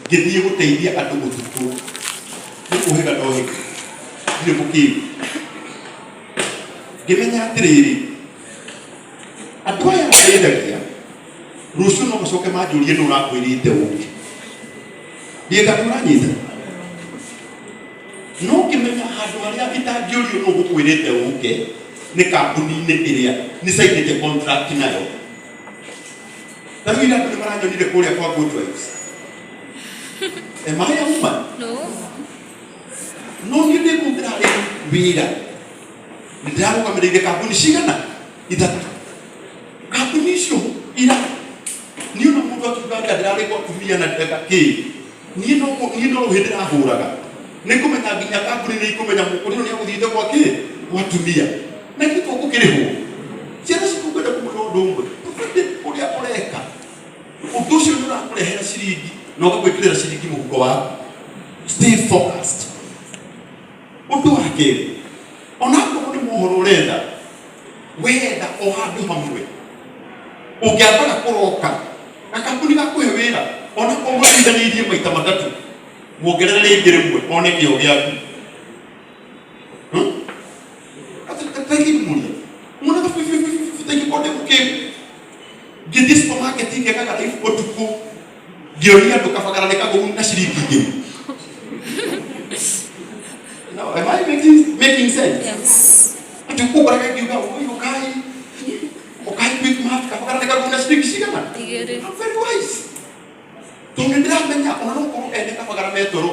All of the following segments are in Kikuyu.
Ngĩthiĩ gũteithia andũ ũtukũ, nĩ kũhĩga ndohĩga, ndirĩ mũkĩgu. Ngĩmenya atĩrĩrĩ, andũ aya ndeithagia, rũciũ no macoke manjũrie nũ ũrakwĩrĩte ũke. Ndiĩ kana ũranyita. No ngĩmenya handũ harĩa itangĩũrio nũ ũgũkwĩrĩte ũke nĩ kambuni-inĩ ĩrĩa nĩ cainĩte contract nayo. Ta rĩu ira andũ nĩ maranyonire kũrĩa kwa Good Vibes. Am I a woman? No. No niĩ ndĩ kũu ndĩrarĩ wĩra. Nĩ ndĩrarũgamĩrĩire kambuni cigana? Ithatũ. Kambuni icio ira niĩ ona mũndũ akiuga atĩa ndĩrarĩ kwa atumia na ndĩreka kĩ niĩ no rũhĩ ndĩrahũraga nĩ ngũmenya nginya kambuni nĩ ikũmenya mũkũrũ nĩ agũthiĩte gwa kĩ gwa atumia na ithuĩ tũgũkĩrĩhwo. Ciana citũ ngwenda kũmwĩra ũndũ ũmwe, tũbatiĩ ũrĩa ũreka ũndũ ũcio nĩ ũrakũrehera ciringi na ũgagwĩkĩrĩra ciringi mũhuko waku. Stay focused. Ũndũ wa kerĩ, onakorwo nĩ mohoro ũretha, wetha o handũ hamwe ũngĩambaga kũroka gakambuni gakũhe wĩra onakorwo mũteithanĩirie maita matatũ, muongerere rĩngĩ rĩmwe one kĩo gĩaku. Ataigimũria muonaga ingĩkorwo ndĩ mũkĩgu ngĩthiĩ supermarket ngekaga live ũtukũ ngĩonia andũ kabagara nĩ kagũu na ciringi igĩrĩ. No, am I making sense? Yes. Atĩ ũkoraga ngiuga oi ũkai ũkai quick mart kabagara nĩ kagũu na ciringi cigana? Igĩrĩ. I'm very wise. Tondũ nĩ ndĩramenya ona no ũkorwo ene kabagara metoro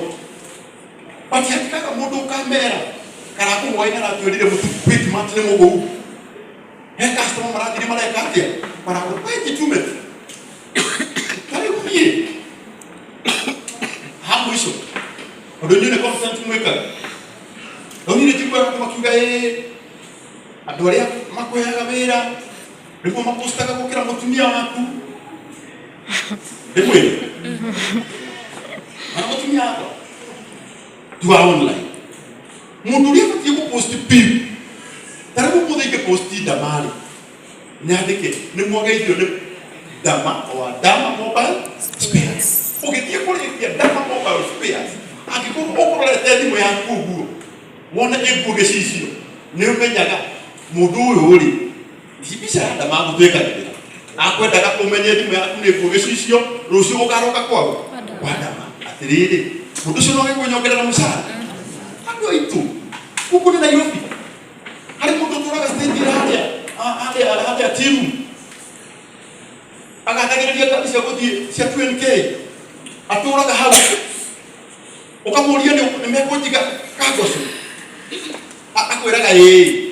but hatikaga mũndũ ũkamera karakũgwaina aratwĩrire mũtu quick mart nĩ mũgũu he customer marathire mareka atĩa maragũra we jitume tu. Ta rĩu niĩ ha mũico ũndũ inyuĩ nĩ content mwĩkaga rĩu niĩ nĩ njiguaga andũ makiuga ĩĩ andũ arĩa makũheaga wĩra nĩguo mapostaga gũkĩra mũtumia waku. Ndĩmwĩre mana mũtumia wakwa tua online mũndũ ũrĩa abatiĩ gũposti biũ ta rĩu ũmũthĩ ingĩposti ndamarĩ nyandĩke nĩ mwageithio nĩ Dama wa Dama Mobile Spares. Ũgĩthiĩ kũrĩkia Dama Mobile Spares, angĩkorwo ũkũrorete thimũ yaku ũguo wone ĩnguo gĩcicio, nĩ ũmenyaga mũndũ ũyũ rĩ, ti mbica ya Dama agũtwĩkagĩrĩra, akwendaga ũmenye thimũ yaku nĩ nguo gĩcicio, rũciũ ũkaroka kwaũ kwa Dama. Atĩrĩrĩ, mũndũ ũcio no agĩkũnyongerera mũcara. Andũ aitũ gũkũ nĩ Nairobi, harĩ mũndũ ũtũraga stage harĩa harĩa harĩa timu agathagĩrĩria ngari cia gũthiĩ cia 2NK atũraga hau ũkamũria nĩ nĩ mekũnjiga kangoco. Akwĩraga ĩĩ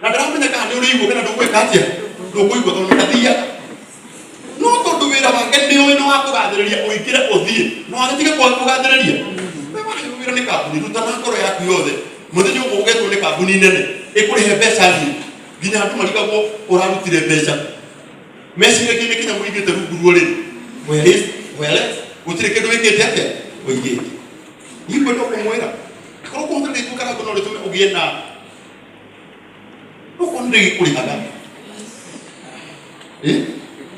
na ndaramenya kana nĩ ũrĩigua kana ndũgwĩka atĩa ndũkũigua tondũ ndathiaga no tondũ wĩra wake nĩ ũĩ nĩ wa kũgathĩrĩria ũingĩre ũthiĩ no agĩtige kwaga kũgathĩrĩria. We waheo wĩra nĩ kambuni ruta na ngoro yaku yothe. Mũthenya ũmwe ũgetwo nĩ kambuni nene ĩkũrĩhe mbeca nyingĩ nginya andũ marigagwo ũrarutire mbeca meciragia nĩ kinya mũigĩte rungu ruo rĩrĩ whereas whereas gũtirĩ kĩndũ wĩkĩte atĩa ũigĩte. Niĩ ngwenda kũmwĩra akorwo kũhũthĩra rĩtwa Karangũ no rĩtũme ũgĩe na ũkorwo nĩ rĩgĩkũrĩhaga. Eh?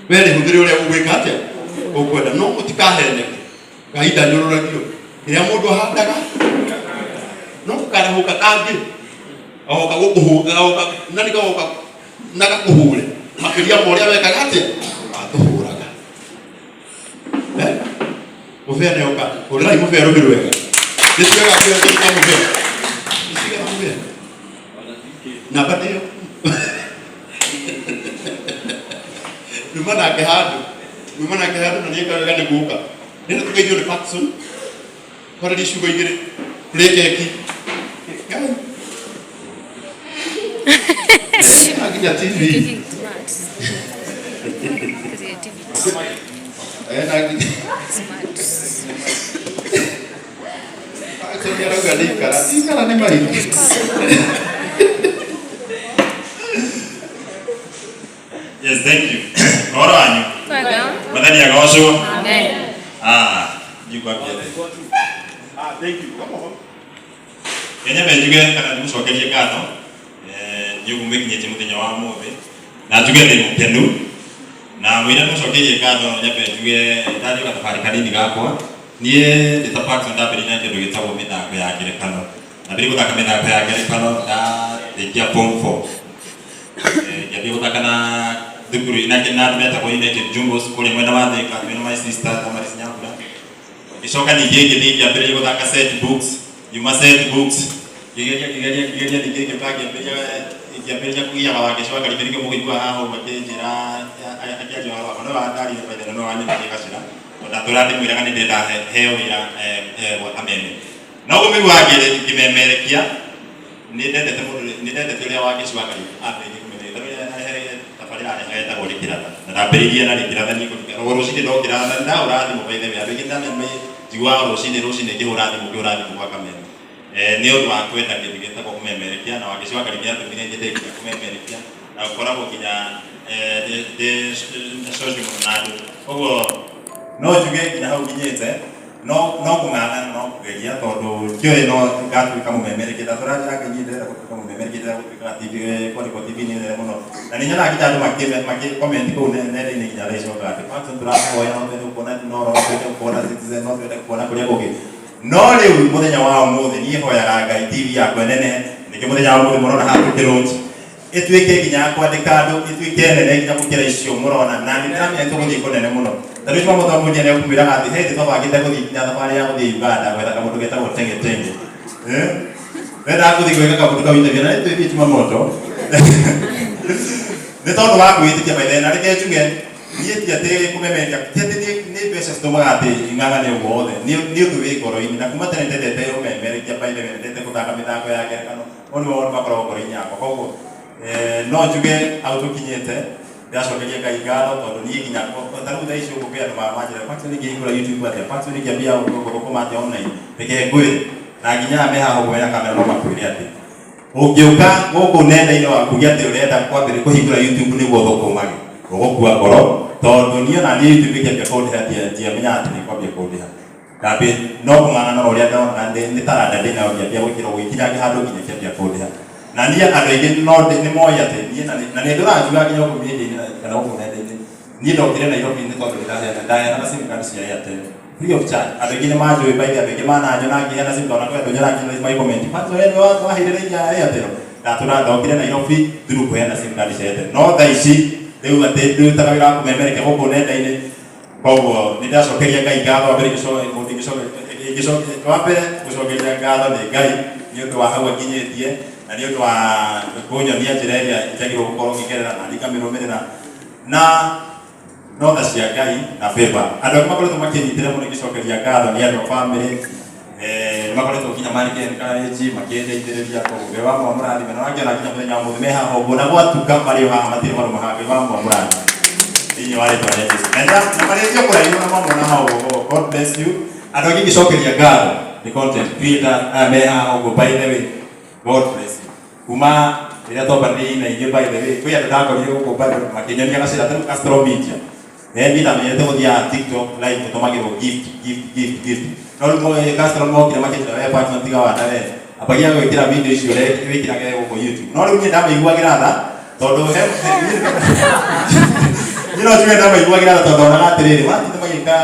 We rĩhũthĩre ũrĩa ũgwĩka atĩa ũkwenda no mũtikaheneke Ngai ndanyũrũragio kĩrĩa mũndũ ahandaga no gũkarahũka kangĩ gagoka gũkũhũra gagoka na nĩ gagoka na gakũhũre makĩria ma ũrĩa wekaga atĩa watũhũraga. Eh? Mũbĩa nĩoka hũrĩrai mũbĩa rũhĩ rwega nĩ ciaga kĩongo kwa mũbĩa nĩ cigana mũbĩa namba nĩyo numa nake handũ numa nake handũ na nĩekaga nĩ gũka nĩ tũgeithio nĩ Patson twarĩrie ciugo igĩrĩ tũrĩe keki. Ngai. Na nginya TV. Smart. Creativity. Na nginya Smart. Patson nĩ arauga nĩ ikara ikara nĩ maingĩ. Yes, thank you. Ũhoro wanyu? Kwega. Mwathani agocwo. Amen. Ah, niĩ ngwambia atĩa? Ah, thank you. Come on. Kenya njuge kana ndĩmũcokerie ngatho nĩ ũguo mwĩkinyĩtie mũthenya wa ũmũthĩ na njuge ndĩ mũkenu. Na mũira nĩmũcokeirie ngatho no nyambe njuge ndathiĩ gathabarĩ kanini gakwa. Niĩ ndĩ ta Paxson ndambĩrĩirie na kĩndũ gĩtagwo mĩthako ya ngerekano. Ndambĩrĩirie gũthaka mĩthako ya ngerekano ndarĩkia form 4. Ngĩambia gũthaka na thukuru na na andũ metagwo United Jumbos kũrĩa mwena wa Thika, twĩna my sister Damaris Nyambura. Ngĩcoka ningĩ ngĩthiĩ ngĩambĩrĩria gũthaka set books, ngiuma set books, ngĩgeria ngĩgeria ngĩgeria ningĩ ngĩũka ngĩambĩrĩria ngĩambĩrĩria kũgiaga Wangeci wa Karibĩ nĩkĩo mũkũigua haha ũguo akĩnjĩra akĩaria ũhoro wakwa, nowe wandarire by the way, nowe wanyonirie gacĩra tondũ ndatũraga ndĩmwĩraga nĩ ndĩrenda heo wĩra gwa Kameme. Na ũguo mũiguaga ngĩmemerekia Nĩ ndendete mũndũ nĩ ndendete ũrĩa Wangeci wa Ngai ambĩrĩirie kũmenyerera tondũ rĩrĩa arehe tabarĩra arehaga ĩtagwo Rĩkĩratha na ndambĩrĩirie na Rĩkĩratha niĩ kũringana o rũcinĩ ndokĩra na ndahũra thimũ by the way andũ aingĩ ndamenya njiguaga o rũcinĩ rũcinĩ ngĩhũra thimũ ngĩhũra thimũ gwa Kameme nĩ ũndũ wa kwenda kĩndũ gĩtagwo kũmemerekia na Wangeci wa Ngai nĩ atũmire nyende nginya kũmemerekia na gũkoragwo nginya ndĩ social mũno na andũ koguo no njuge nginya hau nginyĩte. No no kũng'ang'ana no kũgeria tondũ ndiũĩ no ngatuĩka mũmemerekia ndatũra njĩra Ngai niĩ ndĩrenda gũtuĩka mũmemerekia ndĩrenda gũtuĩka TV kwandĩkwo TV-inĩ nene mũno na nĩ nyonaga nginya andũ makĩ comment kũu nenda-inĩ nginya thaa ici mokaga atĩ Paxson tũrakũhoya no twende gũkuona Inooro no twende gũkuona Citizen no twende gũkuona kũrĩa kũngĩ no rĩu mũthenya wa ũmũthĩ niĩ hoyaga Ngai TV yakwa ĩnenehe nĩkĩo mũthenya wa ũmũthĩ mũrona haha tũkĩ launch ĩtuĩke nginya ya kwandĩka andũ ĩtuĩke nene nginya gũkĩra icio mũrona na nĩ ndĩramenya nĩ tũgũthiĩ kũnene mũno ta rĩu Jumamoto mũndia nĩ ekũmwĩraga atĩ he hĩndĩ twabangĩte gũthiĩ nginya thabarĩ ya gũthiĩ Uganda gwetha kamũndũ getagwo tenge tenge. Eh? Wendaga gũthiĩ gwĩka kamũndũ kau interview na nĩ twĩthiĩ Jumamoto nĩ tondũ wa kwĩĩtĩkia maithe na reke njuge niĩ ti atĩ kũmemerekia ti atĩ nĩ mbeca citũmaga atĩ ng'ang'ane ũguo wothe nĩ ũndũ wĩ ngoro-inĩ na kuma tene ndendete ũmemerekia by the way ndendete gũthaka mĩthako ya ngerekano. Ũyũ nĩguo maũndũ makoragwo ngoro-inĩ yakwa. Koguo no njuge hau tũkinyĩte, ndĩracokeria Ngai ngatho tondũ niĩ nginya ta rĩu thaa ici ũguo kwĩ andũ manjĩra Paxson ingĩhingũra YouTube atĩa, Paxson ingĩambia gũthũkũma atĩa online, reke ngwĩre na nginya aya me haha ũguo mena kamera no makwĩre atĩ ũngĩũka gũkũ nenda-inĩ waku uge atĩ ũrenda kwambĩrĩria kũhingũra YouTube nĩguo ũthũkũmage, ũgũkua ngoro tondũ niĩ ona niĩ YouTube ĩkĩambia kũndĩha ndiamenyaga atĩ nĩ ĩkwambia kũndĩha. Ndambĩ no kũng'ang'ana na ũrĩa ndona ndĩ nĩ taranda ndĩ nayo ngĩambia gwĩkĩra ũguo ikinya handũ nginya ĩkĩambia kũndĩha. Na niĩ andũ aingĩ no nĩ moĩ atĩ niĩ na na nĩ ndũraga njugaga nginya gũkũ media-inĩ kana gũkũ nenda-inĩ, niĩ ndokire Nairobi nĩ tondũ nĩ ndaheanaga sim card cia Airtel free of charge. Andũ aingĩ nĩ manjũĩ by the way, andũ aingĩ mananjona ngĩheana sim card, ona kwĩ andũ nyonaga nginya magĩ comment, kwanza we nĩwe waheire raini ya Airtel? Ndatũra ndokire Nairobi through kũheana sim card cia Airtel. No thaa ici rĩu atĩ ndutaga wĩra wa kũmemerekia gũkũ nenda-inĩ. Koguo nĩ ndacokeria Ngai ngatho wa mbere wa mbere gũcokeria ngatho nĩ Ngai nĩ ũndũ wa hau anginyĩtie na nĩ ũndũ wa kũnyonia njĩra ĩrĩa njagĩrĩirwo gũkorwo ngĩgerera na niĩ ngamĩrũmĩrĩra na no tha cia Ngai na favor. Andũ arĩa makoretwo makĩnyitĩrĩra mũno ingĩcokeria ngatho nĩ andũ a famĩlĩ nĩ makoretwo nginya makĩ encourage makĩndeithĩrĩria koguo Ngai wa mũrathime na wangĩona nginya mũthenya wa ũmũthĩ me haha ũguo na gwatuka marĩ o haha matirĩ maruma haha Ngai wa mũrathime thĩinĩ wa rĩtwa rĩa Jesu na na marĩtio kũraihu na mamwe na hau ũguo God bless you. Andũ angĩ ingĩcokeria ngatho nĩ content creator aya me haha ũguo by the way God bless you kuma rĩrĩa twambanĩrĩire na inyuĩ by the way kwĩ andũ ndakorire gũkũ by the way makĩnyonia gacĩra ta rĩu Astro Media. Niĩ ndamenyerete gũthiaga TikTok live gũtũmagĩrwo gift gift gift gift no rĩu customer mokire makĩnjĩra we partner tiga wana we ambagia gwĩkĩra video icio wĩkĩrage gũkũ YouTube no rĩu niĩ ndamaiguagĩra tha tondũ he niĩ no njuge ndamaiguagĩra tha tondũ ndonaga atĩrĩrĩ matinda magĩka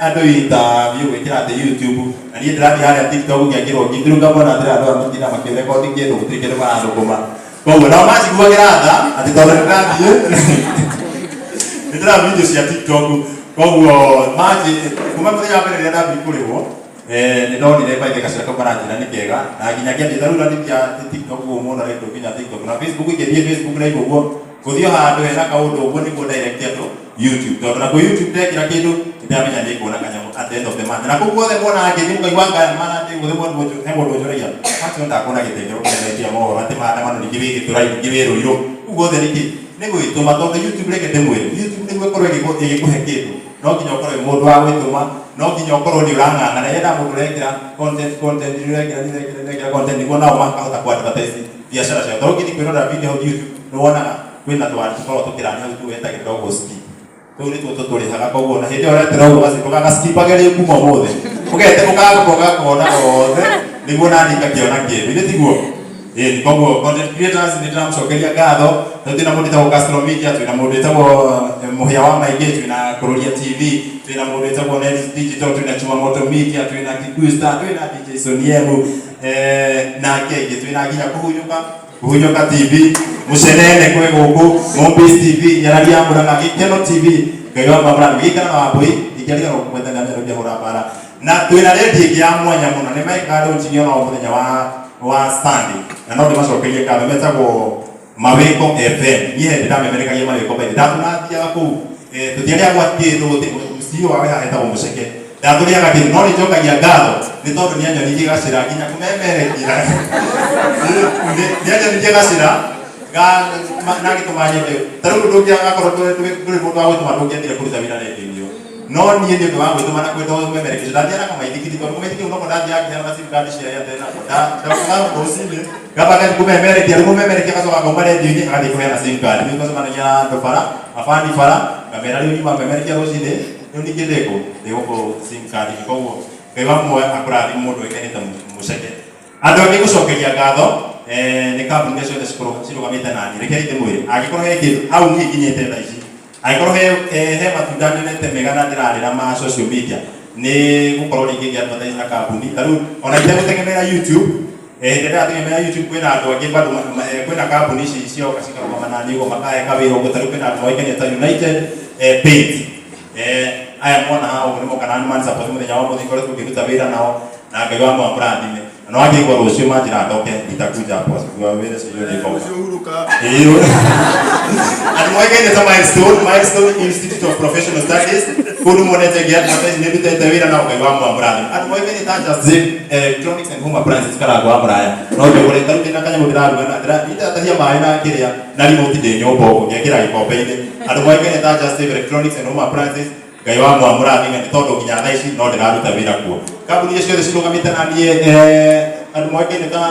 andũ interview gwĩkĩra atĩ YouTube na niĩ ndĩrathiĩ harĩa TikTok ngekĩrwo gift rĩu ngamona atĩrĩ andũ aya matinda makĩrekondi kĩndũ gũtirĩ kĩndũ marathũkũma. Koguo nao manjiguagĩra tha atĩ tondũ nĩndathiĩ nĩndĩra video cia TikTok koguo manjĩ kuma mũthenya wa mbere rĩrĩa ndambire kũrĩhwo nĩ ndonire baithe gacĩra kau maranjĩra nĩ kega na nginya ngĩambia ta rĩu ndathiĩ TikTok ũguo mũno rĩu nginya TikTok na Facebook ingĩthiĩ Facebook live ũguo gũthiĩ o handũ hena kaũndũ ũguo nĩguo direct andũ YouTube tondũ nakuo YouTube ndekĩra kĩndũ nĩndamenya nĩnguona kanyamũ at the end of the month na kũu guothe muonaga ngĩthiĩ mũkaigua ngaya mana ndĩ guothe he mũndũ ũnjũragia Paxson ndakuona gĩtengero kĩnene kĩa mohoro atĩ maandamano ningĩ wĩ Gĩthũrai ningĩ wĩ Rũirũ kũu guothe nĩkĩ nĩ gwĩtũma tondũ YouTube reke ndĩmwĩre YouTube nĩguo ĩkorwo ĩgĩkũhe kĩndũ no nginya ũkorwo wĩ mũndũ wa gwĩtũma no nginya ũkorwo nĩ ũrang'ang'ana yendaga mũndũ ũrekĩra content content nĩ ũrekĩra nĩ ũrekĩra nĩ ũrekĩra content nĩguo nao makahota kũ advertise biacara ciao tondũ ũngĩthiĩ kwĩrorera video hau YouTube nĩ wonaga kwĩna tũwari tũkoragwo tũkĩrani hau tũgetagĩrĩra ũguo skip tũu nĩtuo tũtũrĩhaga koguo na hĩndĩ ĩyo ũretera ũguo gaci ndũgagaskipage rĩu kuma ũmũthĩ ũgete ũkagoka ũgakona gothe nĩguo nani ngakĩona kĩndũ ithe tiguo. Ĩĩ koguo content creators nĩ ndĩramũcokeria ngatho. Rĩu twĩna mũndũ wĩtagwo Castro Media, twĩna mũndũ wĩtagwo Mũhĩa wa Maingĩ, twĩna Kũrũria TV, twĩna mũndũ wĩtagwo Nelis Digital, twĩna Chumamoto Media, twĩna Kikuyu Star, twĩna DJ Soniemu, na angĩ aingĩ, twĩna nginya Kũhunyũka Kũhunyũka TV, Mũcenene kwĩ gũkũ, Mombis TV, Nyarari ya Mũrang'a, Gĩkeno TV, Ngai wa Mamũrathime, Gĩikaro na Wambũi, ingĩariganĩrwo kũgweta nĩ ndũngĩhũra mbara. Na twĩna redio ĩngĩ ya mwanya mũno, nĩ mekaga launching ona mũthenya wa Sunday, na no ndĩmacokerie ngatho, metagwo Mawĩko FM. Niĩ hĩndĩ ndamemerekagia Mawĩko by the ndatũrathiaga kũu, tũtiarĩagwo kĩndũ, CEO wawe haha etagwo Mũceke, ndatũrĩaga kĩndũ, no nĩ njokagia ngatho nĩ tondũ nĩ anyonirie gacĩra nginya kũmemerekia, nĩ anyonirie gacĩra na agĩtũma nyende. Ta rĩu ndũngĩakorwo ndũrĩ mũndũ wa gwĩtũma, ndũngĩendire kũruta wĩra redio-inĩ ĩyo, no niĩ nĩ ũndũ wa gwĩtũma na kwenda ũmemerekia ũcio, ndathiaga na kamaithikiri, tondũ kamaithikiri noko ndathiaga ngĩheana sim card cia Airtel nako, ndokaga rũcinĩ ngamba ngathiĩ kũmemerekia, rĩu mũmemerekia agacoka akauma redio-inĩ agathiĩ kũheana sim card. Rĩu twacemanagia na andũ bara, mabani bara, ngamera rĩu nyuma memerekia rũcinĩ, rĩu ningĩ ndĩkũ ndĩgũkũ sim card. Koguo Ngai wa muoyo akũrathime mũndũ ũĩkaine ta Mũceke. Andũ angĩ gũcokeria ngatho, nĩ kambuni iria ciothe cirũgamĩte naniĩ. Rekei ndĩmwĩre, angĩkorwo he kĩndũ hau niĩ nginyĩte thaa ici, angĩkorwo he matunda nyonete mega na ndĩrarĩra ma social media, nĩ gũkorwo rĩngĩ ngĩ advertise na kambuni. Ta rĩu ona itegũtegemera YouTube, hĩndĩ ĩrĩa ndĩrategemera YouTube kwĩna andũ angĩ bado kwĩna kambuni ici cioka cikarũgama naniĩ ũguo makahe kawĩra ũguo. Ta rĩu kwĩna andũ moĩkaine ta United Paint. Aya mwona haha ũguo nĩ moka na nĩ mani support mũthenya wa ũmũthĩ, ngoretwo ngĩruta wĩra nao, na Ngai wa mũrathime. Na no angĩigua rũciũ manjĩra ndoke, nitakuja hapo kwa wĩra ũcio nĩ ngoka. Rũciũ hurũka. Ĩĩ. Andũ moĩkaine ta Milestone Institute of Professional Studies, kũndũ monete ngĩ advertise nĩ ndutĩte wĩra nao, Ngai wa mũrathime. Andũ moĩkaine ta Just Zip Electronics and Home Appliances, Karangũ wa Mũraya. No njogore ta rĩu ndĩna kanyamũ ndĩraruga na ndĩratahia maĩ na kĩrĩa na remote ndĩ nyũmba ũguo ngekĩra gĩkombe-inĩ. Andũ moĩkaine ta Just Save Electronics and Home Appliances, Ngai wa mũrathime nĩ tondũ nginya thaa ici no ndĩraruta wĩra kuo. Kambuni iria ciothe cirũgamĩte na niĩ, andũ moĩkaine ta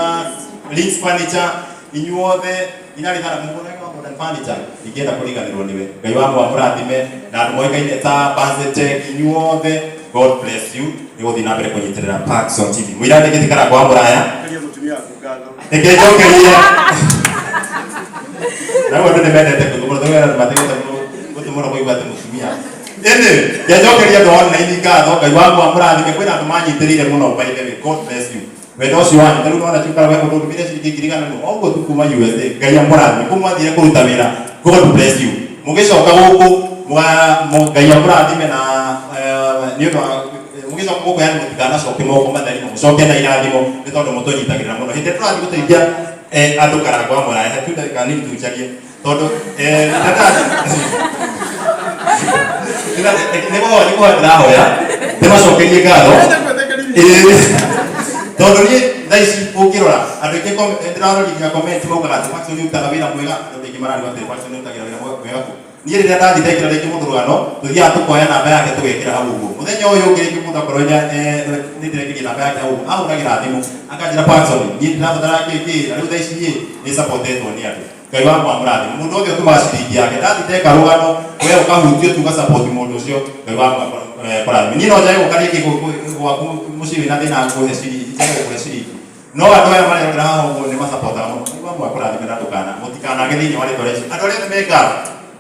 Links Furniture, inyuothe nginya Rĩthara mũgũnda wa Modern Furniture, ndingĩenda kũriganĩrwo nĩwe. Ngai wa mũrathime. Na andũ moĩkaine ta Banzetech, inyuothe, God bless you nĩ gũthiĩ na mbere kũnyitĩrĩra Parkson TV. Mũira ndĩgĩte Karangũ wa Mũraya. Caria mũtumia waku ngatho. Reke njokerie. Na rĩu andũ nĩ mendete gũthũmũra, tondũ andũ matigĩte gũthũmũra kũigua atĩ mũtumia. Ĩndĩ, ngenjokeria andũ a online ngatho, Ngai wa mũrathime, kwĩna andũ manyitĩrĩire mũno, by the way, God bless you. Wendo ũcio wanyu, ta rĩu nĩwona Chukara we mũndũ ũndũmĩre ciringi 100,000 rĩmwe, o ũguo tu kuma USA, Ngai amũrathime, kũu mwathire kũruta wĩra, God bless you. Mũgĩcoka gũkũ, Ngai amũrathime na nĩ ũndũ wa mũgĩcoka gũkũ, yani mũtikanacoke moko matheri, na mũcoke na irathimo, nĩ tondũ mũtũnyitagĩrĩra mũno. Hĩndĩ ĩrĩa tũrathiĩ gũteithia andũ Karangũ wa Mũraya, he tu ndagĩka nini tu njarie, tondũ nĩ kũhoya ndĩrahoya ndĩmacokerie ngatho. Ĩĩ. Tondũ niĩ thaa ici ũngĩrora andũ aingĩ ndĩrarora nginya comment maugaga atĩ Paxson nĩ ũrutaga wĩra mwega, andũ aingĩ marariga atĩ Paxson nĩ ũrutagĩra wĩra mwega kũ. Niĩ rĩrĩa ndathiĩ ndekĩra rĩngĩ mũndũ rũgano, tũthiaga tũkoya namba yake tũgekĩra hau ũguo. Mũthenya ũyũ ũngĩ rĩngĩ mũndũ akorwo nĩ ndĩrekĩria namba yake hau ũguo, ahũragĩra thimũ akanjĩra, "Paxson, niĩ ndĩrabatara kĩ kĩ," na rĩu thaa ici niĩ nĩ supportetwo nĩ andũ. Ngai wa mũrathime. Mũndũ wothe ũtũmaga ciringi yake, ndathiĩ ndeka rũgano, we ũkahutio tu ũgasupport mũndũ ũcio, Ngai wa kũrathime. Niĩ no njage gũka rĩngĩ gwaku mũciĩ wĩna thĩna ngũhe ciringi, njage gũkũhe ciringi. No andũ aya marerorera haha ũguo nĩ masapotaga mũno. Ngai wa kũrathime na ndũkana mũtikanage thĩinĩ wa rĩtwa rĩa Jesũ. Andũ arĩa othe me ngatho,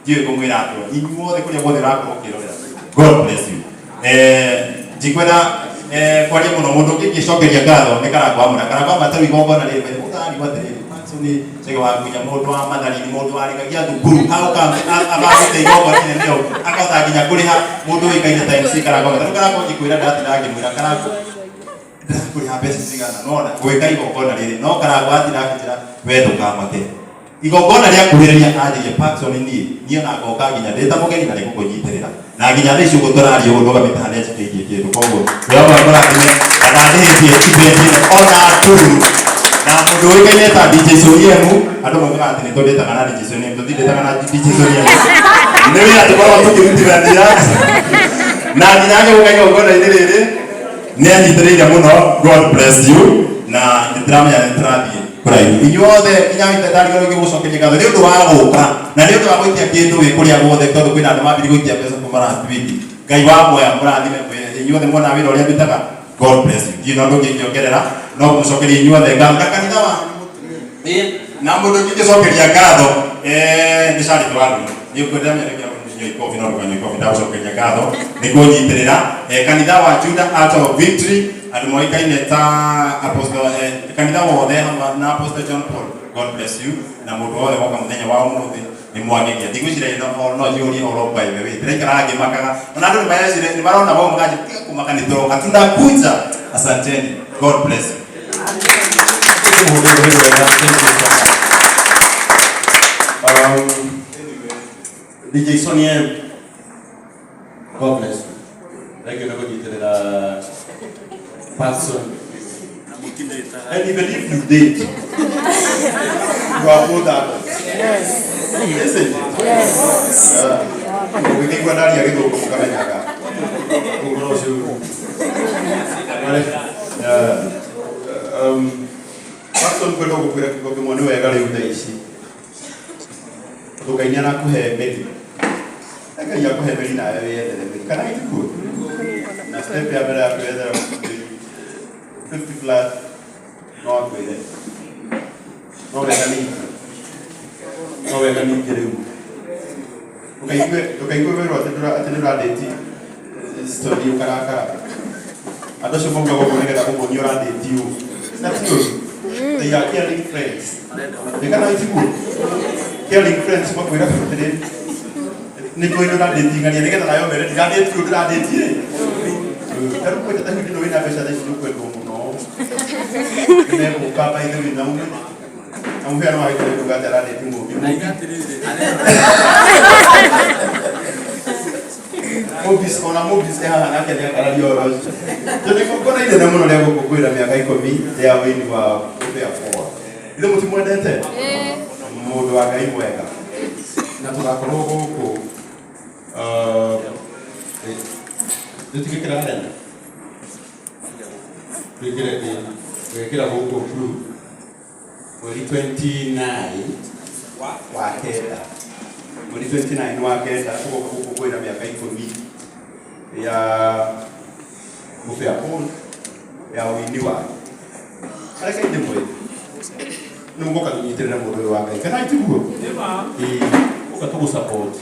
ndiũĩ ngũmwĩra atĩa. Inyuothe kũrĩa guothe ũrakorwo ũkĩrorera, God bless you. Ndikwenda kwaria mũno, mũndũ ũngĩ ingĩcokeria ngatho nĩ Karangũ wa Mũraya. Karangũ wa Mũraya tarĩu igongona rĩrĩ, mũndũ ararigwo atĩrĩrĩ, Paxson nĩ Chege wa Gunya, mũndũ wa Mathariri, mũndũ warĩkagia thukuru, agoka abangĩte igongona inene ũũ, akahota nginya kũrĩha mũndũ ũĩkaine ta MC Karangũ. Tarĩu Karangũ ngĩkwĩra ndatinda ngĩmwĩra Karangũ ndĩrakũrĩha mbeca cigana nona gwĩka igongona rĩrĩ, no Karangũ atinda akĩnjĩra we ndũkamake, igongona rĩa kuhĩrĩria anjĩrie Paxson, niĩ ona ngoka nginya ndĩ ta mũgeni na nĩngũkũnyitĩrĩra, na nginya thaa ici ũguo tũraria ũguo ndũgamĩte haha nĩanjikĩirie kĩndũ. Koguo wĩra mũrathime na ndandĩhĩtie event ĩno ona nduru. Na mũndũ ũĩkaine ta DJ Soniemu, andũ maugaga atĩ nĩtũndĩtaga na DJ Soniemu, tũtindĩtaga na DJ Soniemu, nĩ wĩra tũkoragwo tũkĩrutithania, na nginya agĩũka igongona-inĩ rĩrĩ nĩ anyitĩrĩire mũno. God bless you, na nĩndĩramenya nĩ tũrathiĩ kũraihu inyuothe. Nginya ndarigwo gũcokeria ngatho nĩ ũndũ wa gũka na nĩ ũndũ wa gũikia kĩndũ wĩ kũrĩa guothe, tondũ kwĩna andũ mambirie gũikia mbeca kuma last week. Ngai wa muoya mũrathime inyuothe mwona wĩra ũrĩa ndutaga. God bless you. Ndirĩ na ũndũ ũngĩ ingĩongerera no kũmũcokeria inyuothe ngatho na kanitha wa. Ĩĩ, na mũndũ ũngĩ ingĩcokeria ngatho, nĩ Charity Warũi. Nĩ ũkwenda menya. Nyua ikobi no ndũkanyue ikobi, ndagũcokeria ngatho nĩ kũnyitĩrĩra. Kanitha wa Judah Art of Victory, andũ moĩkaine ta Apostle, kanitha wothe hamwe na Apostle John Paul, God bless you. Na mũndũ wothe woka mũthenya wa ũmũthĩ nĩ mwageria. Ndigwĩciria no njũrie ũhoro, by the way, ndĩraikaraga ngĩmakaga, ona andũ nĩmareciria nĩmarona wao makanjĩra tiga kũmaka, nĩ tũroka, tunakuja. Asanteni, God bless you. Tũmũhũrĩre wega. Thank you so much. DJ Sonia M. God bless you. Thank you nĩ kũnyitĩrĩra Patson. And even if you did, you are both adults. Isn't it? Yes. Ũgĩkĩigua ndaria gĩthũngũ mũkamenyaga. Ũhoro ũcio. Patson, kwenda gũkwĩra kiugo kĩmwe, nĩ wega rĩu thaa ici. Tondũ Ngai nĩ arakũhe mĩri. Ngai akũhe mĩri nawe wĩyethere mĩri. Kana itikuo? Na step ya mbere ya kwĩyethera mĩri, 50 plus no akwĩre. No wega ningĩ. No wega ningĩ rĩu. Ndũkaigue werwo atĩ nĩ ũradate story ũkarakara. Andũ acio maugaga ũguo nĩgetha kũmuonia ũradate ũ. Na ti ũru. They are caring friends. Nĩ kana itiguo? Caring friends makwĩra atĩrĩ, nĩ tũĩ nĩ ũradate ng'ania, nĩgetha nawe ũmere ndiradate ũ, ndĩradate ĩ. Ta rĩu kwenda ta hihi no wĩna mbeca thaa ici, nĩ ũkwendwo mũno. Nĩ megũka, by the way, na ume. Na mũhiano wa gĩkĩro kuga atĩ aradate mũmbi. Mobis, ona Mobis e haha nake nĩ akararia ũhoro ũcio. Tondũ igongona inene mũno rĩa gũkũngũĩra mĩaka 10 rĩa wĩini wa Ũbĩa Poa. Ithe mũtimwendete? Mũndũ wa Ngai mwega. Na tũgakorwo gũkũ tũtigĩkĩra arena. Twĩkĩre twĩkĩra gũkũ blue mweri 29 wa kenda, mweri 29 wa kenda, tũgoka gũkũngũĩra mĩaka 10 ya Mũbĩa Paul ya ũini wake. Areke ndĩmwĩre, nĩ mũgoka tũnyitĩrĩre mũndũ ũyũ wa Ngai, kana itiguo? Ĩĩ, ũka tũgũ support.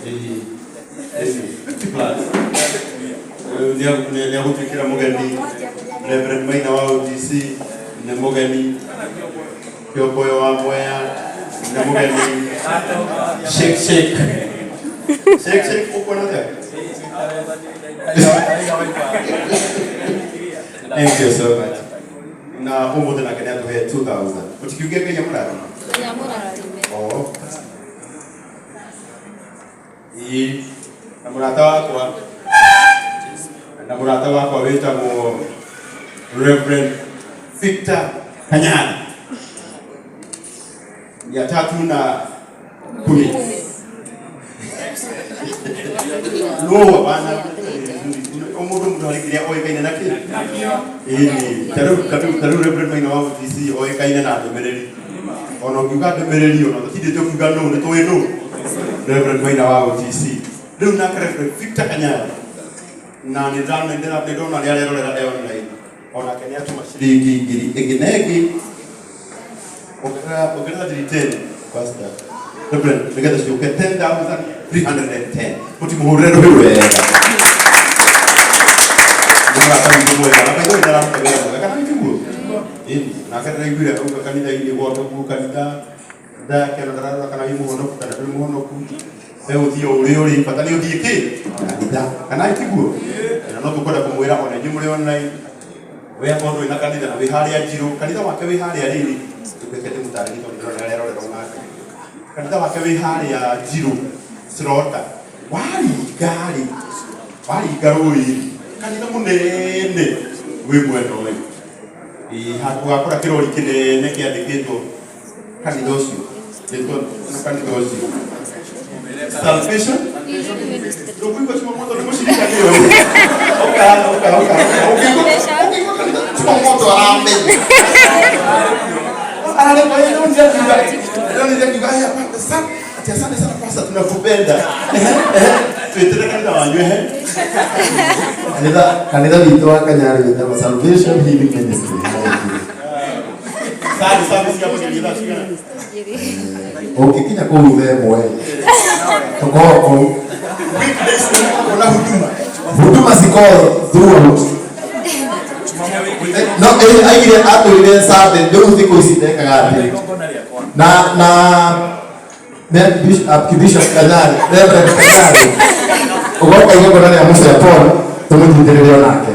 Ĩĩ, 50 plus nĩ agũtuĩkĩra mũgeni. Reverend Maina wa OTC nĩ mũgeni, Kĩongoyo wa Mwea nĩ mũgeni, Shake Shake Shake Shake, ũkuona atĩa? Thank you so much. Na ũmũthĩ nake nĩ atũhe 2000. Ũtikiuge Ngai amũrathime. Oh. Ĩĩ, na mũrata wakwa wĩtagwo Reverend Victor Kanyari, 310. No hapana, o mũndũ harĩ kĩrĩa oĩkaine nakĩ. Ĩĩ, tarĩu Reverend Maina wa OTC oĩkaine na ndũmĩrĩri. Ona ũngiuga ndũmĩrĩri, ona tũtindĩte ũkiuga nũ, nĩ tũĩ nũ Reverend Maina wa OTC. Rĩu nake Reverend Victor Kanyari, na nĩ ndona nĩ arerorera e online, onake nĩ atũma ciringi ngiri ĩngĩ na ĩngĩ, ongerera ngiri 10, Pastor Reverend, nĩgetha ciũke 10,310. Mũtimũhũrĩre rũhĩ wega, nĩ mũrata witũ mwega, na maitho nĩ araruta wĩra mwega, kana nĩtiguo? Ĩni, nake ndĩraiguire auga kanitha-inĩ gwake kuo, kanitha ndake, ona ndararora kana wĩ mũhonoku kana ndũrĩ mũhonoku, we ũthiĩ o ũrĩa ũrĩ, bata nĩ ũthiĩ kĩ kanitha, kana tiguo? Na no tũkwenda kũmwĩra ona inyuĩ mũrĩ online, we akorwo ndũrĩ na kanitha na wĩ harĩa Njirũ, kanitha wake wĩ harĩa rĩrĩ, reke ndĩmũtarĩrie tondũ ndĩrona arerorera onake. Kanitha wake wĩ harĩa Njirũ Slota, waringa rĩ, waringa rũĩ, kanitha mũnene wĩ mwena ũyũ. Ĩĩ, handũ ũgakora kĩrori kĩnene kĩandĩkĩtwo kanitha ũcio, rĩtwa kanitha ũcio Salvation. Ndũkũigua Chumamoto nĩ mũcirika nĩyo. Ũka, ũka, ũka. Ũkĩigua kanitha Chumamoto aramenya. Ararema yeye ndio akiuga. Ndio ndio akiuga, "Haya, sana. Ati asante sana pastor, tunakupenda." Ehe, ehe. Twĩtĩre kanitha wanyu, ehe. Kanitha witũ wa Kanyarĩ wĩtagwo Salvation Healing Ministry. Service service ya kũnyita cigana? Ũngĩkinya kũu thaa 1. Tũkorwo kũu. Weekdays nĩ na huduma. Huduma cikorwo throughout. No aigire atwĩrire Sunday, rĩu thikũ ici ndekaga atĩ na na Archbishop Kanyari, Reverend Kanyari, ũgoka igongona rĩa Musa Paul tũmũnyitĩrĩre onake.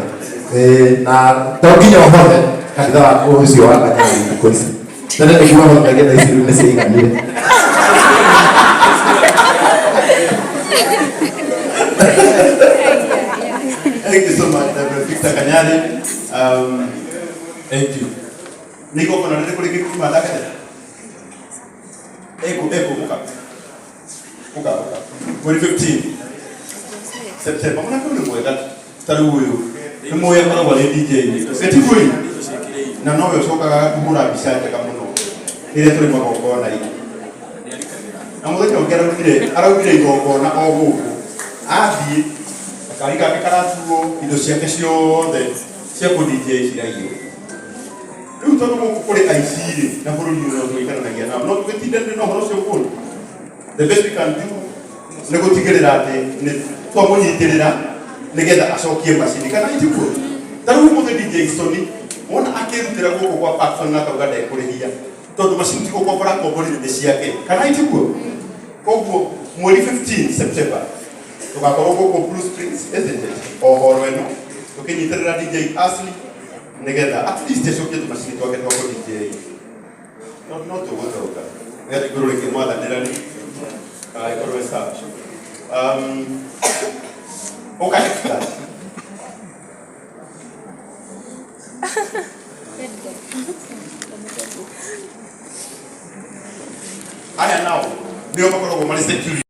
Na to nginya ũhothe kanitha wa ũcio wa Kanyari thikũ ici. Tene nĩguo ahothagia, thaa ici rĩu nĩ ciaiganire. Thank you so much, Reverend Victor Kanyari. Thank you. Nĩ igongona rĩrĩkũ rĩngĩ kuma ndakete? Eko, eko, uka. Uka, uka. Mweri 15 September. Mwana kau nĩ mwega ta rĩu ũyũ. Nĩ mũĩ akoragwo arĩ DJ. Ĩtiguo na nowe ũcokaga kũhũra mbica njega mũno rĩrĩa tũrĩ magongona-inĩ. Na mũthenya ũngĩ araugire igongona o gũkũ. Athiĩ gakari gake karatuo, indo ciake ciothe cia kũ DJ ciraiywo. Rĩu tondũ gũkũ kũrĩ aici rĩ, na bũrũri ũyũ no tũikaranagia nao, no tũgĩtindanĩre na ũhoro ũcio mũru. The best we can do nĩ gũtigĩrĩra atĩ nĩ twamũnyitĩrĩra nĩgetha acokie macini, kana itiguo? Ta rĩu ũmũthĩ DJ Sony wona akĩrutĩra gũkũ gwa Parkson na akauga ndekũrĩhia tondũ macini ti gũkombora akomborire, nĩ ciake, kana itiguo? Koguo mweri 15 September tũgakorwo gũkũ Blue Springs, isn't it, o horo ĩno tũkĩnyitĩrĩra DJ Ashley nĩgetha at least acokie tũmacini twake twa kũ DJ. No no tũgũcoka nĩgetha igũrũ rĩkĩmwathanĩra rĩ ĩkorwo ĩ sawa. Okay, start. Aya nao nĩo makoragwo marĩ security.